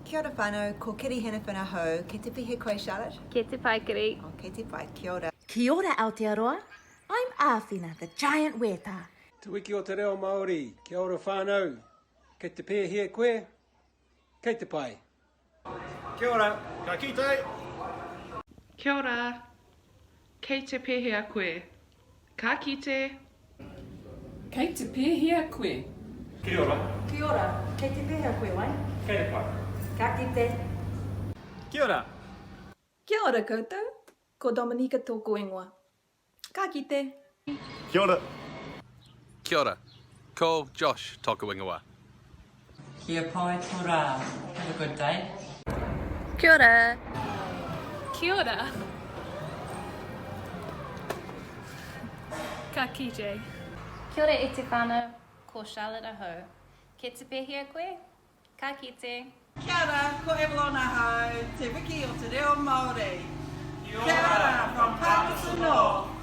Kia ora whanau, ko Kiri Henifin ahau, kei te pehea koe Charlotte? Kei te pai Kiri. Oh, kei te pai, kia ora. Kia ora Aotearoa, I'm Āwhina the giant wētā. Te Wiki o te Reo Māori, Kia ora whānau, kei te pēhea koe? Kei te pai. Kia ora, ka kite! Kia ora, kei te pēhea koe? Ka kite! Kei te pēhea koe? Kia ora. Kia ora, kei te pēhea koe, Wayne? Kei te pai. Ka kite! Kia ora. Kia ora koutou, ko Dominika tōku ingoa. Ka kite! Kia ora. Kia ora. Ko Josh toku ingoa. Kia pai to ra. Have a good day. Kia ora. Kia ora. Ka kite. Kia ora e te whanau, ko Charlotte ahau. Ke te pehea koe? Ka kite. Kia ora, ko Avalon ahau, Te Wiki o te Reo Māori. Kia ora from Palmerston North.